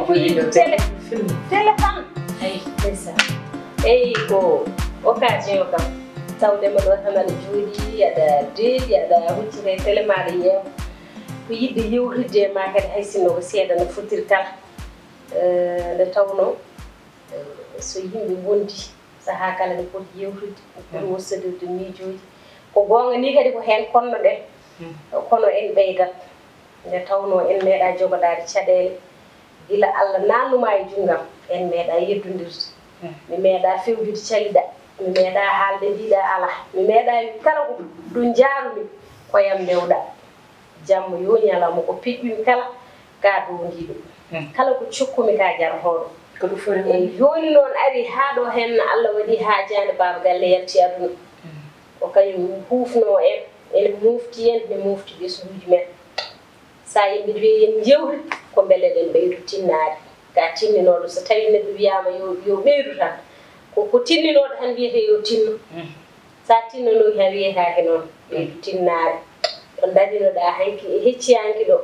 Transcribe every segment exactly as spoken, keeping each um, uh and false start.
Ko yiɗi télé, télé tan. Eyi. Ndeysaan. Eyi, ko occasion kam. Tawde ma ɗo tan aɗa jooɗi, aɗa deeli, aɗa huccita e télé ma, aɗa yeewa. Ko yiɗde yewtidde e ma kadi, hay sinno ko seeɗa no fotiri kala. Eh, nde tawnoo, eh, so yimɓe ngondi, sahaa kala ne poti yewtude, ne poti wossodirde miijooji. Ko goonga nii kadi ko heen konnoɗen, kono en ɓeydat. Nde tawnoo en meeɗaa jogodaade caɗeele gila Allah naatnumaa e junngam, en meeɗaa yeddondirde. Mi meeɗaa fewjude caliɗaa, mi meeɗaa haalde mbiiɗaa alaa, mi meeɗaa wi kala ko ɗum njaarumi ko yam ndewɗaa. Jamma yoo ñalawma ko piɗɗumi kala ka doondiiɗo. Kala ko cokkumi ka jarotooɗo. Ko ɗum foti wonde. Eyi, jooni noon ari haa ɗo heen, Allah waɗi haajaande baaba galle yalti aduna. Ko kañum huufnoo en, ene moofti en, ne moofti ɓesnguuji men. So yimɓe mbiyi en njewri, ko mbele eɗen ɓeydo tinnaade. Ka tinninooɗo, so tawii neɗɗo wiyaama yo, yo ɓeydu tan, ko, ko tinninooɗo tan wiyetee yo tinno. So a tinnanoyi tan wiyetaake noon, ɓeydu tinnaade. Ɗo darinoɗaa hanki e hecciyanki ɗo,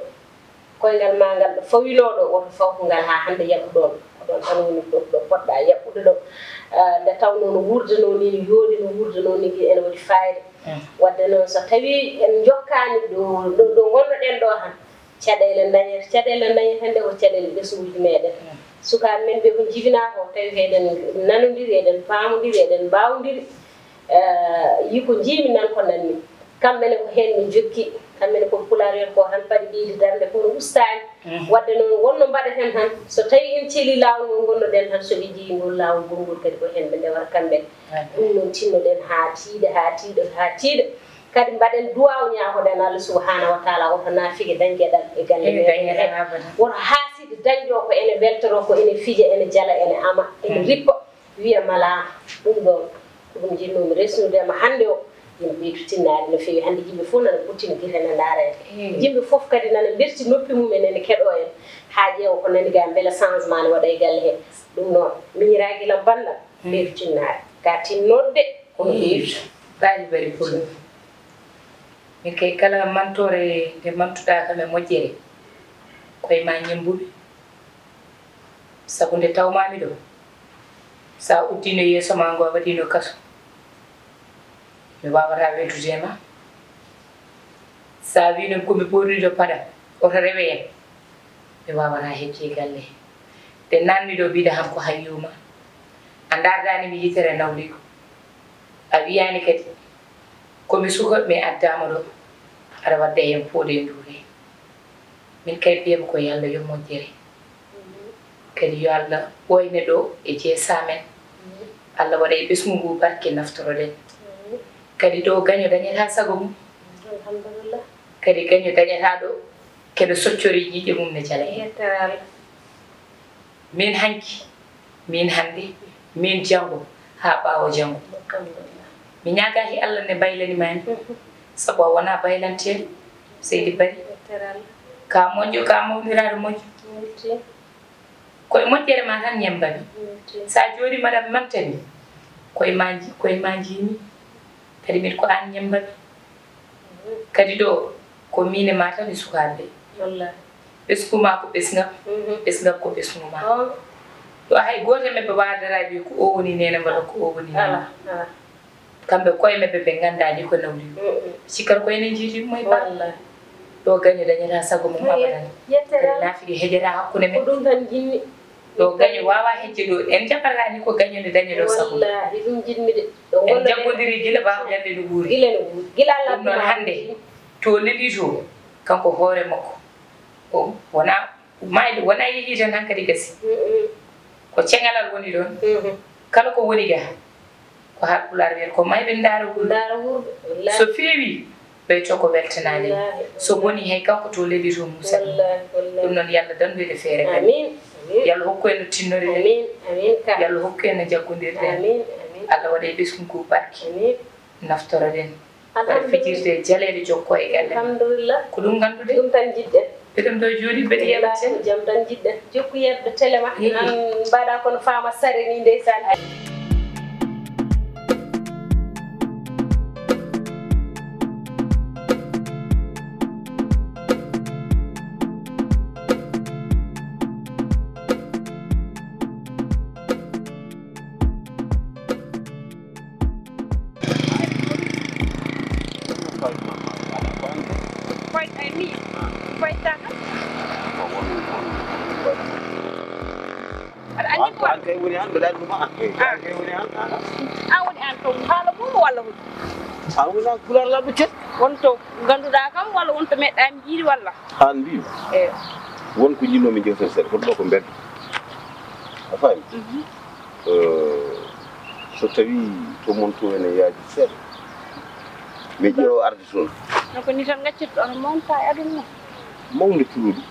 koyngal maa ngal ɗo fawinoo ɗo, woto faw ko ngal haa hannde yaɓu ɗoon. Ko ɗoon tan woni ɗo, ɗo poɗɗaa yaɓɓude ɗo. Ah, nde tawnoo no wuurdanoo nii, no yooɗi no wuurdanoo nii, ene waɗi faayida. Waɗde noon, so tawii en njokkaani ɗo, ɗo, ɗo ngonnoɗen ɗo tan, caɗeele ndañete, caɗeele ndañete nde ko caɗeele ɓesnguuji meeɗen. Sukaaɓe men ɓe ko njibinaa ko, tawi ko eɗen nanondiri, eɗen paamondiri, eɗen mbaawondiri. Eh, yi ko njiimi nan ko nanmi. Kamɓe ne ko heen ɓe njokki, kamɓe ne ko Pulaar wiyata ko tan paɗi ɓeydi darnde kono ustaani. Waɗde noon wonno mbaɗeten tan, so tawii en celii laawol ngol ngonnoɗen tan, so ɓe njiyii ngol laawol gongol kadi ko heen ɓe ndewata kamɓe ne. Ɗum noon tinnoɗen haa tiiɗa, haa tiiɗa, haa tiiɗa. Kadi mbaɗen duwaaw ñaagoɗen Allah subhanahu wa taala woto naafige dañ geɗal e galle meɗen he. Woto haasidi dañ ɗo ko ene weltoro, ko ene fija, ene jala, ene ama, ene rippa, wiya malaama. Ɗum ɗoon ko ɗum njinnoomi resnude ma hannde o. Yimɓe ɓeydu tinnaade no feewi. Hannde yimɓe fof nana puttini gite ne ndaara en. Yimɓe fof kadi nana mberti noppi mum en ene keɗoo en. Haa ƴeewa ko nani ga mbela changement ne waɗa e galle he. Ɗum noon miñiraa gila banndam. Ɓeydu tinnaade. Ka tinnoɗde kono ɓeydu. Bari bari pullo. Min kay kala mantoore nde mantuɗaa kam e moƴƴere, koye ma ñemmbuɓe. Sabu nde tawmaami ɗo, so a uddino yeeso ma ngo a waɗino kaso, mi waawataa weltude e ma. So a wino ko mi ɓorniɗo paɗa, oto rewe en, mi waawataa hecci e galle he. Nde naatmi ɗo mbiɗa han ko hayyuma, a ndaardaani mi yitere nawliiko. A wiyaani kadi ko mi suka, mi addaama ɗo, aɗa wadda heen fooɗe nduure. Min kay mbiyam ko yo Allah yo moƴƴere. Kadi yo Allah ɓooyne ɗo e jeesa men. Allah waɗa e ɓesngu ngu barke naftoroɗen. Kadi ɗo gaño dañata sago mum. Alhamdulillah. Kadi gaño dañata ɗo keɗo soccori ƴiiƴe mum ne jala heen. Yettere Allah. Min hanki, min hannde, min janngo, haa ɓaawo janngo. Alhamdulillah. Mi ñaagaa he Allah ne mbaylani ma en. Sabu a wonaa baylanteeɗo, seydi Bari. Yettere Allah. Ka moƴƴo, ka mawniraaɗo moƴƴo. Yettere. Ko e moƴƴere ma tan ñemmbaami. Yettere. So a jooɗiima aɗa mantani, koye ma nji-, koye ma njiimi. Kadi min ko aan ñemmbaami. Kadi ɗo ko miin e ma tan e sukaaɓe ɓe. Wallaahi. Ɓesngu ma ko ɓesngam, ɓesngam ko ɓesngu ma. Ɗo hay gooto e maɓɓe waawaa daraade wiya ko o woni neene walla ko o woni neene. Alaa, alaa. Kamɓe koye maɓɓe ɓe nganndaa ni ko nawri. Ɓe cikkata ko enen njiidi mo e baa. Wallaahi. Ɗo gaño dañataa sago mum abadan. Yettere. Kadi naafige heƴataa hakkunde men. Ko ɗum tan njiɗmi. Ɗo gaño waawaa hecce ɗo. En njaɓataa ni ko gaño nde daña ɗo sago. Wallaahi, ɗum njiɗmi de. En njaggondiri gila baaba galle no wuuri. Gila no wuuri. Gila Allah. Ɗum noon hannde, to leli to, kanko hoore makko. O wonaa, mayde wonaa yehii tan hankadi gasi. Ko ceŋalal woni ɗoon. Kala ko woni ga, ko Haalpulaar wiyata ko mayɓe ndaara wuurɓe. Ndaara wuurɓe, wallaahi. So feewi, ɓeyto ko weltanaade. Wallaahi, so wallaahi. Boni, hay kanko to leli to mum saɗi. Wallaahi, wallaahi. Ɗum noon, yo Allah danndu en e feere ngal. Amiin, amiin. Yo Allah hokku en no tinnorɗen. Amiin, amiin ka. Yo Allah hokku en no jaggondirɗen. Amiin, amiin. Allah waɗa e ɓesngu ngu barke. Amiin. Naftoroɗen. Alhamdulillah. Waɗa fijirde e jaleeɗe, jokkoo e galle. Alhamdulillah. Ko ɗum ngannduɗen. Ɗum tan njiɗɗen. Eɗen ɗo jooɗi, mbeɗa yeɓa. Wallaahi, ko jam tan njiɗɗen. Jokku yeɓde télé ma. Eyi. Nan mbaɗa kono Fama Sare ni, ndeysaan. Ay, mi fayta kam. Aɗa anndi ko an kay woni an, mbeɗa anndi ma. An kay woni an. An woni an to haala mum walla hol? An woni an pulaar laɓɓo cet. Won to ngannduɗaa kam walla won to meɗɗaami yiide walla? An mbiimi. Eyo. Won ko njinnoomi jewten seeɗa, kono ɗo ko mbedda. A faami? Mhm. Eh, so tawii to mon to ene yaaji seeɗa, mi ƴeewa arde toon. No ko ni tan ngaccirɗo on monta e aduna o. Mawnde puluɗo.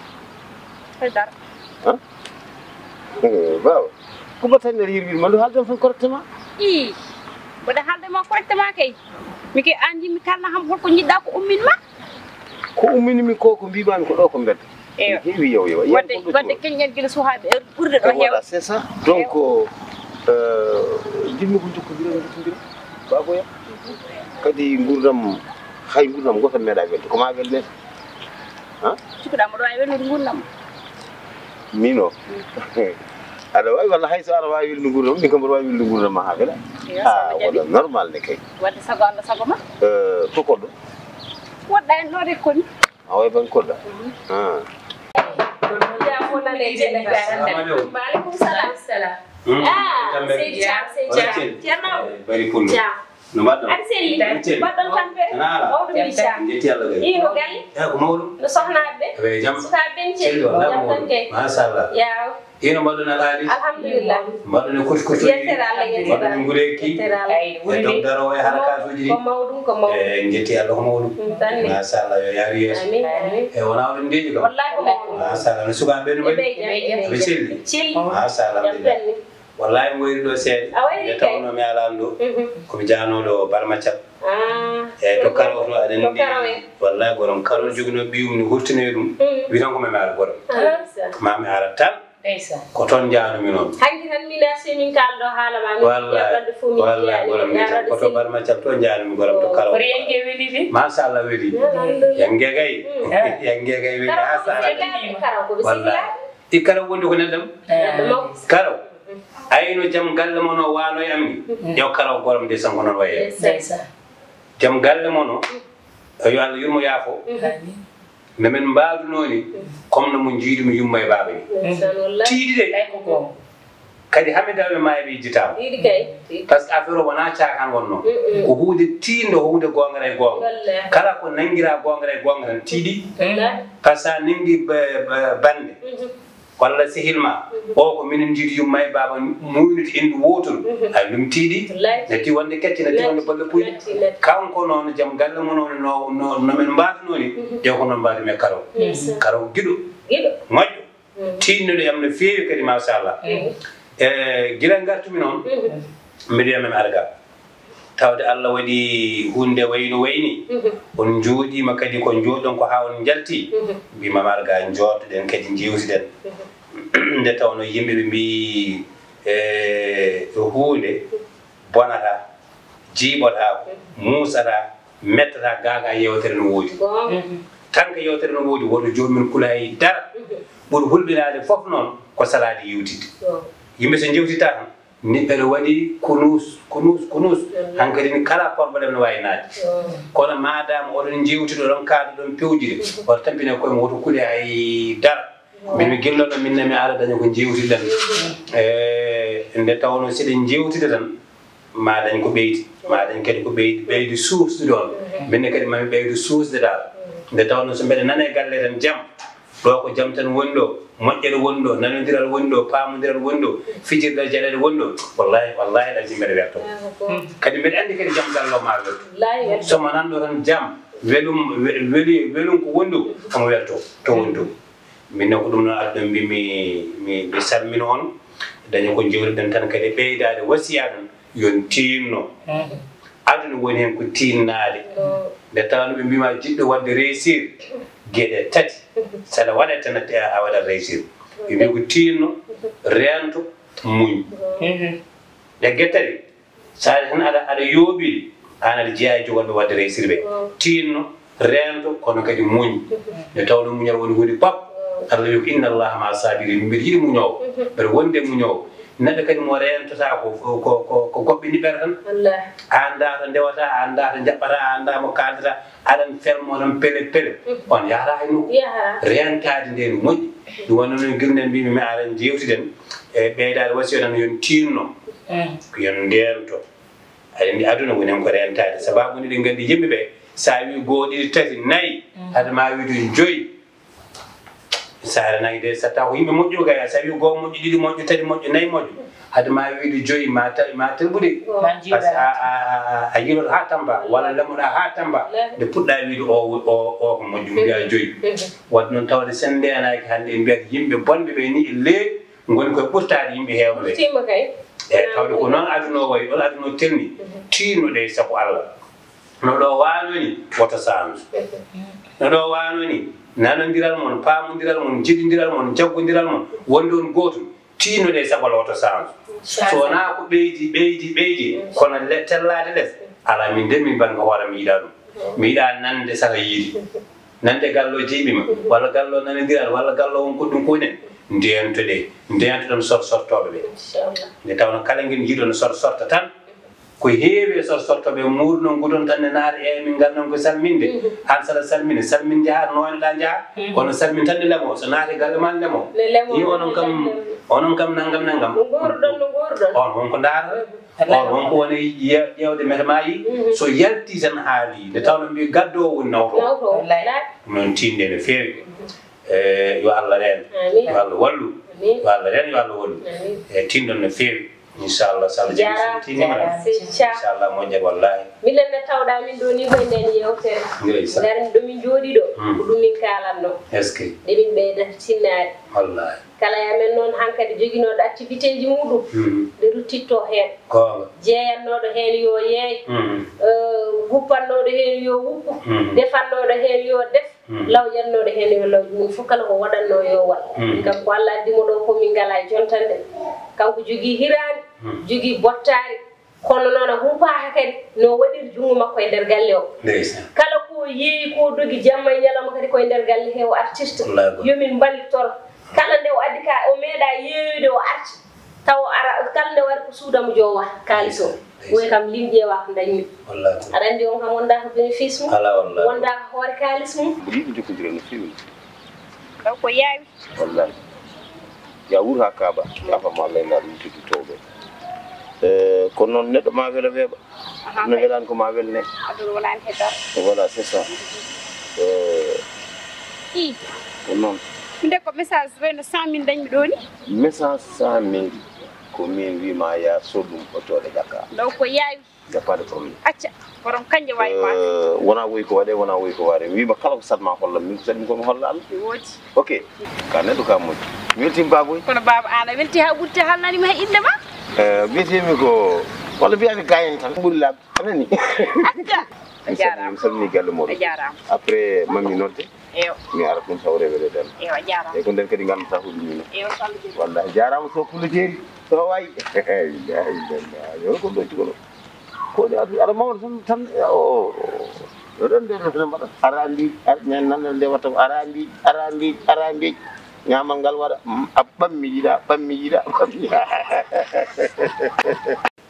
Hay dara. Ha? Eh, baaba. Ko mbaɗata mi aɗa yirwiri ma, ndu haaldan tan correctement. Ii, mboɗo haalde ma correctement kay. Mi kay an yimmi kalna ham holko njiɗɗa ko ummin ma? Ko ummini mi ko, ko mbimaami ko ɗo ko mbedda. Eyo. Heewi yaw yaw. Wadde, wadde keñen gila suhaaɓe ɓurɓe ɗo heew. Voilà, c'est ça. Donc, euh, jinmi ko jokkondira, jokkondira. Baboya. Kadi ngurdam, hay ngurdam goto meeɗa welde. Ko ma welnede. Ha? Cikkuɗa mboɗo wawi welnude ngurdam? Min o? Aɗa wawi, walla hay so aɗa wawi welnude ngurdam, min kam mboɗo wawi welnude ngurdam ma ha wela. Eyo, ha, wona normal ne kay. Wadde sago Allah sago ma. Euh, to koɗɗo? Woɗɗa en ɗo de koni. A wawi ban koɗɗa? Ah. Maaleykum salam. Salam. Hmm. Ah, Kamɓe. Seydi Thiam, Seydi Wala Thiam. Thiam. Ceerno. Eh, bari pullo. Thiam. No mbaɗɗon? Aɗa selli? Aɗa selli? Mbaɗɗon tampere? Ana ala? Mawɗum, Thiam. Jetti Allah kay. Ino galle? Eh, ko mawɗum. No sohnaaɓe ɓe? Aɓe e jam? Sukaaɓe ɓen celli? Celli, wallaahi jam tan mawɗum. Kay. Machallah. Yaw. Ino mbaɗɗon alhaali? Alhamdulillah. Mbaɗɗon e koti koti? Yettere Allah, yettere Allah. Mbaɗɗon e nguleeki? Yettere Allah. E dow daroowo e harakatuuji ɗi? Ko mawɗum, ko mawɗum. Eh, en jetti Allah, ko mawɗum. Ɗum tan ni. Machallah, yo yaaru yeeso. Amin, amin. E wona oɗon ndeeƴi kam? Wallaahi ko mawɗum. Machallah, no sukaaɓe ɓe no mbaɗi? Ɓe ɓe jam. Ɓe celli? Celli. Machallah, jam alhamdulillah. Tan ni. Wallaahi, mi wayri ɗo seeɗa. A wayri kay. Nde tawnoo mi alaano ɗo. Mhm. Ko mi jaanooɗo Barma Thiam. Ah. Eeyi, to Karaw to, aɗa anndi. To Karaw en. Wallaahi, goram Karaw joginoo ɓiyum, mi hurtinoyi ɗum. Mhm. Wi tan ko ma mi ara goram. Ah, ndeysaan. Ma mi ara tan. Ndeysaan. Ko toon njaanumi noon. Hanki tan min arsi min kaala ɗo haala ma, min wallaahi, ɓiya ɓalɗe fof min wallaahi, jiyaani, goram min ndeysaan. Ko to Barma Thiam to njaanumi goram, to Karaw. Kono yannge weli de. Machallah, weli. Alhamdulillah. Yannge kay. Mm. Yannge kay weli. Karaw ko ɓe sehilaaɓe, Karaw ko ɓe sehilaaɓe. Wallaahi. Ikka wonde ko neɗɗam. Neɗɗo mawɗo. Karaw. Ayno jam galle mon o waano e am ni. Mm. Yo Karaw goram ndeysaan ko noon wayi. Ndeysaan. Jam galle mon o, yo Allah yurmo yaafo. Amin. No min mbaadunoo ni, comme no mo njiiɗumi yumma e baaba ni. Ndeysaan, wallaahi. Tiiɗi de. Ay ko goonga. Kadi hami dawe maayo ɓe yejjitaama. Tiiɗi kay. Par ce que affaire o wonaa caakaan wonnoo. Mm, mm. Ko huunde tiiɗnde, ko huunde goongre e goonga. Wallaahi. Kala ko nanngiraa goongre e goonga tan tiiɗi. Wallaahi. Par ce que a nanngi ba-, ba-, bannde. Mhm. Walla sehil ma, mhm, o ko minen njiidu yumma e baaba muuynude inndu wooturu. Mhm. Ay, ɗum tiiɗi. Wallaahi. Natti wonde kecce, natti wonde bolle puyɗe. Natti, natti. Kanko noon, jam galle mum noon, no, no, no min mbaadunoo ni, mhm, ƴeew ko noon mbaadumi e Karaw. Ndeysaan. Karaw giɗo. Giɗo. Moƴƴo. Mhm. Tiiɗnuɗo e am no feewi kadi, machallah. Mhm. E, gila ngartumi noon, mhm, mbiɗo wiya min ara ga. Tawde Allah waɗi huunde wayi no wayi ni, mhm, on njooɗiima kadi ko njooɗon ko haa on njalti, mhm, mbiymi ma ar ga njooɗoɗen kadi njeewtiɗen. Mhm. Nde tawnoo yimɓe ɓe mbiyi, e, huunde bonataa, jiiɓotaako, mhm, muusataa, mettataa, gaa gaa yeewtere no woodi. Goonga. Mhm. Tan ko yeewtere no woodi, woto joomum en kulayi dara. Mhm. Ɓuri hulɓinaade fof noon ko salaade yeewtidde. Goonga. Yimɓe so njeewtitaa tan, niɓɓere waɗi kunuus, kunuus, kunuus. Mm. Hankadi ni kala problème no waawi naatde. Mm. Kono maadaama oɗon njeewtida, oɗon kaala, oɗon pewjida, mm, oto tampine koye mum, woto kule hay dara. Mm. Min mi gilloɗo, min ne mi ara daña ko njeewtiɗen. Mm. E, nde tawnoo si eɗen njeewtida tan, ma dañ ko ɓeydi, ma dañ kadi ko ɓeydi, ɓeydi suusde ɗoon. Mm. Min ne kadi mami ɓeydu suusde dal. Mm. Nde tawnoo so mbeɗa nana e galle tan jam, ɗo ko jam tan woni ɗo, moƴƴere woni ɗo, nanondiral woni ɗo, paamondiral woni ɗo, fijirde jaleeɗe woni ɗo. Wallahi, wallahi, ɗaɗi mbeɗa welto. Ah, ko. Kadi mbeɗa anndi kadi jam galle o ma welto. Wallahi, welto. So mo nanɗo tan jam, welum, we-, weli, welum ko woni ɗo, omo welto, to woni ɗo. Min ne ko ɗum noon adduno mi, mi, mi salmina on. Dañi ko jewtuɗen tan kadi ɓeydaade wasiya ɗum. Yo on tiinno. Mhm. Aduna woni heen ko tiinnaade. Mm. Nde tawnoo ɓe mbiima jiɗɗo waɗde réussir, geɗe tati, so aɗa waɗa tan a, a waɗat réussir. Ɓe mbii ko tiinno, reento, muñ. Mhm. Ɗe geɗe tati, so a tan aɗa, aɗa yooɓiri, aan aɗa jeyaa e jogorɓe waɗde réussir ɓe. Mm. Tiinno, reento, kono kadi muñ. Mhm. Nde tawnoo muñal woni huunde fop. Mm. Allah wi ko, "Inna Allaha ma'a sabirin." Mbiɗa yiɗi muñoowo. Mhm. Mbeɗa wondi e muñoowo. Neɗɗo kadi mo reentotaa ko, ko, ko, ko goɓɓe niɓɓere tan. Wallaahi. A anndaa to ndewata, a anndaa to njaɓɓata, a anndaa mo kaaldata, aɗan fermo tan pele pele. On yahata hay nokku. Yahata. Reentaade nde no moƴƴi. Ɗum wonno noon gila no mbimi, mi aran jeewtiden e ɓeydaade wasiya tan, yon tiinno. Yon ndeento. Aɗa anndi aduna woni heen ko reentaade. Sababu ni eɗen nganndi yimɓe ɓe, so a wii goo, ɗiɗi, tati, nayi, hade ma wiide joyi. Saare nayi de, so taw ko yimɓe moƴƴuɓe kay, so a wii goo moƴƴo, ɗiɗi moƴƴo, tati moƴƴo, nayi moƴƴo, hade ma wiide joyi, ma ta-, ma telɓude. Parce que a, a, a, a, a yiloto haa Tamba, walla lemoɗa haa Tamba, nde puɗɗa wiide o, o, o ko moƴƴo, mbiya joyi. Wadde noon tawde sen ndeenaaki hannde en mbiyat yimɓe bonɓe ɓe ni e leydi, ngoni koye ɓurtaade yimɓe heewɓe ɓe. Ɓurtiima kay. Eeyi, tawde ko noon aduna o wayi, ɗoon aduna o telni. Tiinno-ɗee sabu Allah. No ɗo waano ni, woto saanju. No ɗo waano ni, nanondiral mon, paamondiral mon, jiɗindiral mon, jaggondiral mon, wonde on gootum. Tiinno-ɗee sabu Allah, woto saanju. So wonaa ko ɓeydi, ɓeydi, ɓeydi, kono le-, tellaade les, alaa, min de min bannge hoore mi yiɗaa ɗum. Mi yiɗaa nande saka yiide. Nande gallo jeyɓi ma, walla gallo nanondiral, walla gallo won ko ɗum ko enen. Ndeentoɗee, ndeentoɗon sor-, sortooɓe ɓe. Inchallah. Nde tawno kala ngel njiiɗon sor-, sorta tan, ko heewi e sor-, sortooɓe muurno ngudon tan ne naata, e min nganndon ko salminde. Aan saɗa salminde, salminde haa nooynoɗaa njaha, kono salmin tan ne lemo, so naati galle ma ne lemo. Ne lemo, ni onon kam, onon kam nanngam, nanngam. No ngooruɗon, no ngooruɗon. On won ko ndaarata. On won ko woni ye-, ƴeewde mete maayi, so yalti tan haali, nde tawno mbi gaddoowo woni nawtoowo. Nawtoowo. Wallaahi. Noon tiinde no feewi. E, yo Allah reen. Amiin. Yo Allah wallu. Amiin. Yo Allah reen, yo Allah wallu. Amiin. E, tiindon no feewi. Inchallah, so Allah jaɓi, so tiinniima tan. Jaaraama. Sey Thiam. Inchallah, moƴƴat wallaahi. Minen ne tawɗaa min ɗo ni koye nden yeewtere. Ndeysaan. Ngarmi ɗo min njooɗii ɗo. Ko ɗum min kaalatnoo. Est-ce que? Nde min ɓeyda tinnaade. Wallaahi. Kala e amen noon hankadi joginooɗo activité ji muɗum, nde ruttittoo heen. Goonga. Jeeyannooɗo heen yo yeey, eh, guppannooɗo heen yo wuppu, defannooɗo heen yo def, lawƴannooɗo heen yo lawƴ. Mum fof kala ko waɗatnoo yo waɗ. Min kam ko Allah addi mo ɗo ko min ngalaa e jontande. Kanko jogii hiraande, jogii bottaari. Kono noon, a huupaaka kadi no waɗiri junngo makko e nder galle o. Ndeysaan. Kala ko yeeyi, ko dogi jamma e ñalawma kadi ko e nder galle he o artirta. Wallaahi. Yo min mballitoro. Kala nde o addi ka, o meeɗaa yeeyoyde, o arti. Taw o ara, kala nde o ari ko suuda mo jowa kaalis o. Ndeysaan. Woy kam lim ƴeewa ko dañmi. Wallaahi. Aɗa anndi on kam wondaa ko bénéfice mum. Alaa wallaahi. Wondaa ko hoore kaalis mum. Mboɗo yiɗi jokkondiral no feewi. Taw ko yaawi. Wallaahi. Ya wuur haa kaaba, kaaba mo Allah e laaɗum tigi towɓe. Eh, kono noon neɗɗo ma wela weeɓa. Aha, no kay. Welaani ko ma welne. Aduna wonaani he dara. Voilà, c'est ça. Eh, i. Ko noon. Nde ko message wayno cent mille dañmi ɗo ni. Message cent mille ko min wima ya soɗum o tooɗe ƴakka. Ɗo ko yaawi. Y a pas de problème. Acca, borom kanje wawi ma. Eh, wona woy ko waɗe, wona woy ko waɗe. Wima kala ko satma hollam, min ko satmi ko mi holla Allah. Mi woodi. Ok. Ka neɗɗo ka moƴƴi. Mi weltima baboy. Kono baba an a welti ha ɓurti, halnanima he inde ma. Eh, mbiyetemi ko, walla mbiyami gayen tan. Ɓuri laaɓde. A nani? Acca. A jaaraama. Mi salmini galle moɗon. A jaaraama. Après, mami nodde. Eyo. Mi ara ɗum sawre wele dan. Eyo, a jaaraama. E ko nden kadi ngannduɗaa ko ɗum mino. Eyo, so Allah jaɓi. Wallahi, jaaraama so Pullo Jeeri. So wayi. Ilahi illallah. Yo ko ɗo cukono. Ko ni adu, aɗa mawɗo tan, tan, o, o, o, ɗon nde ɗon tan mbaɗa. Ara ndi, ar-, nen nan nde watta ko ara ndi, ara ndi, ara ndi. Ñaamal ngal waɗa, mm, a ɓammi yiɗa, ɓammi yiɗa, ɓammi yiɗa.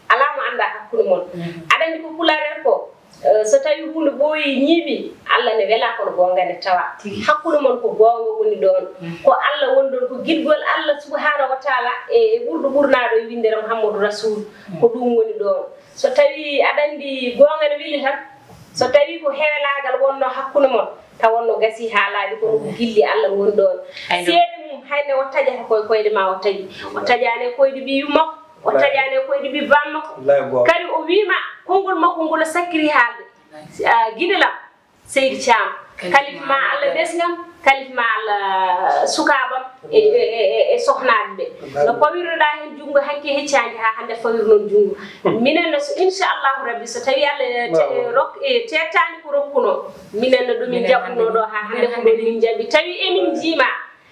Alaa mo anndaa hakkunde mon. Aɗa anndi ko pulaar en ko, eh, so tawii huunde ɓooyi ñiiɓi, Allah ne welaa kono goonga ne tawaa. Tigi. Hakkunde mon ko goonga woni ɗoon. Ko Allah woni ɗoon, ko giɗgol Allah subhaanahu wa taala e, e ɓurɗo ɓurnaaɗo e winndere Muhammadu Rasuul. Ko ɗum woni ɗoon. So tawii aɗa anndi goonga ne weli tan, so tawii ko hewelaagal wonnoo hakkunde mon, taw wonnoo gasii haa laaɓi, kono ko gilli Allah ngoni ɗoon. Seede mum, hay nde o taƴata koye koyɗe ma o taƴi. O taƴaani e koyɗe ɓiy yumma ko, o taƴaani e koyɗe ɓiy bamma ko. Kadi o wiima, konngol makko ngol o sakkiri haalde. Ah, giɗel am, Seydi Caam. Kalif ma Allah ɓesngam, kalif ma Allah sukaaɓam e, e, e, e, e sohnaaɓe ɓe. No pawirnoɗaa heen junngo hanki heccaani haa hannde fawir noon junngo. Minen ne so inchallahu rabbi so tawii Allah te-, rok-, e teettaani ko rokkunoo, minen ne ɗo min njaɓunoo ɗo haa hannde ko ɗo min njaɓi. Tawi emin njiima,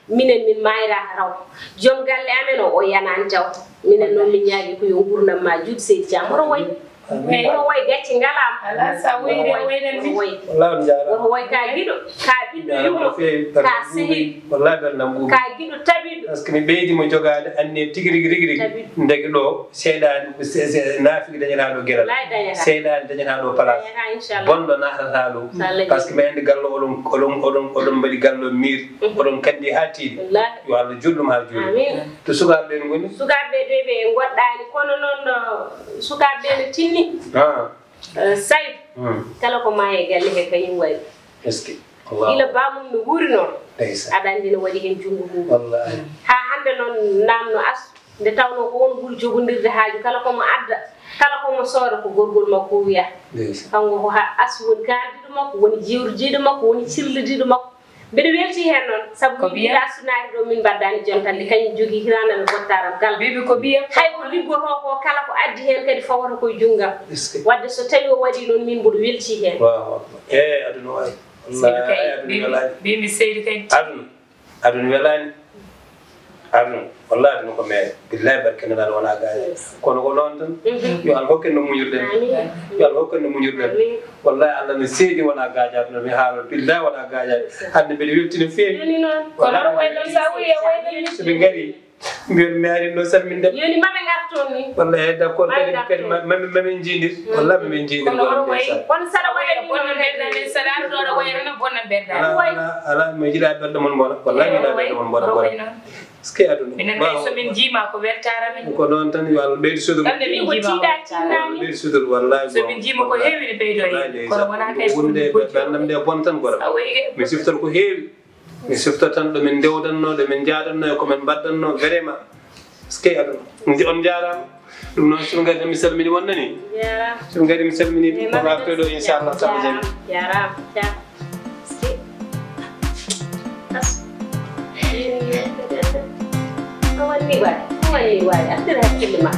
minen min maayraaka raw. Joom galle amen o, o yanaani taw. Minen noon min ñaagi ko yo nguurndam ma juut Seydi Caam. Hoto wayi? Amiin. Woto woy gacce ngalaama. Alaa sago woto woy, woynan woto mi. Woy. Wallaahi on njaaraama. Woto woy ka giɗo, ka ɓiɗɗo yumma, ka sehil, wallaahi belɗam ɓuuɓi. Ka giɗo tabiɗo. Parce que mi ɓeydi mo jogaade anniya tigi rigi rigi rigi. Tabiɗo. Ndeke ɗo seyɗaani, se- se- naafiki dañataa ɗo geral. Wallaahi dañataa. Seyɗaani dañataa ɗo place. Dañataa, inchallah. Bonɗo naatataa ɗo. Inchallah. Parce que mi anndi gallo oɗon oɗon oɗon oɗon mbaɗi gallo miir. Mhm. Oɗon kandi haa tiiɗi. Wallaahi. Yo Allah juutɗum haa juuɗi. Amiin. To sukaaɓe ɓe ngoni? Sukaaɓe ɓe de ɓe ngoɗɗaani, kono noon, uh, sukaaɓe ɓe no tinni. Ah. Uh, Saydu, hmm, kala ko maa e galle he kañum waɗi. Est-ce que? Allahu. Gila baamum no wuurinoo, ndeysaan, aɗa anndi no waɗi heen junngo mum. Wallaahi. Haa hannde noon naamno Asu, nde tawnoo ko oon ɓuri jogondirde haaju, kala ko mo adda, kala ko mo sooda ko gorgol makko o wiya. Ndeysaan. Kanko ko ha Asu woni kaaldiiɗo makko, woni jiwridiiɗo makko, woni cillidiiɗo makko. Mbeɗa weltii heen noon, sabu ko min ɓiya? Mbiɗa sunaari ɗo, min mbaɗdaani jontal, nde kañum jogii hiraanal e bottaaram kala. Bibi ko ɓiya? Hay ko liggotoo ko kala ko addi heen kadi fawata koye junngam. Est-ce que? Wadde so tawii o waɗii noon, min mboɗo weltii heen. Allahu akbar. Eey, aduna wayi. Seydi kay, wallaahi, aduna welaani. Mbiimi Seydi kay. Aduna, aduna welaani. Aduna, wallaahi aduna ko meere. Billaahi barke Nelaaɗo wonaa gaajo. Yes. Kono ko noon tan. Mhm. Yo Allah hokku en no muñirɗen. Amiin. Yo Allah hokku en no muñirɗen. Amiin. Wallaahi Allah no seedi wonaa gaajo aduna, mi haala billaahi wonaa gaajo. Yes. Hannde mbeɗa weltii no feewi. Woni noon. Kono wallaahi, oɗo wayi noon sa wiyi o wayi noon. So ɓe ngarii, mbiyon mi arii ɗo salminde. Yoni maɓe ngar toon ni. Wallaahi d'accord, maɓe kadi, ngar kadi toon. Ma-, ma-, ma min njiindir. Mm. Wallaahi ma min njiindir. Kono oɗo wayi, ndeysaan. Kono saɗa waɗa ni bonno noon berɗe amen, saɗa arde oɗo wayi tan bonno berɗe amen. Alaa, alaa, alaa, mi yiɗaa berɗe mon bona. Wallaahi mi yiɗaa berɗe mon bona, oɗo wayi bona. Noon. Est-ce que aduna? Minen kay so min njiima ko weltaare amen. Ko noon tan, yo Allah ɓeydu sutura. Kamɓe min njiima ko weltaare amen. Ɓeydu sutura, wallaahi. So min njiima ko heewi ne ɓeydoo heen. Wallaahi ndeysaan. Kono wonaa kay wonde ɓerɗam nde bon tan kono. Sa wayi kay. Mi siftor ko heewi. Mi siftor tan ɗo min ndewdanno, ɗo min njaadannoo, e ko min mbaɗdannoo, vraiment. Est-ce que aduna? Ndi on njaaraama. Ɗum noon, so min ngari tan, mi salmini won nani? Jaaraama. So min ngari, mi salmini. Ko raftoy ɗo, inchallah, Samba Jami. Jaaraama, jaaraama. As. A wanni waay, a wanni waay, artir hakkille ma.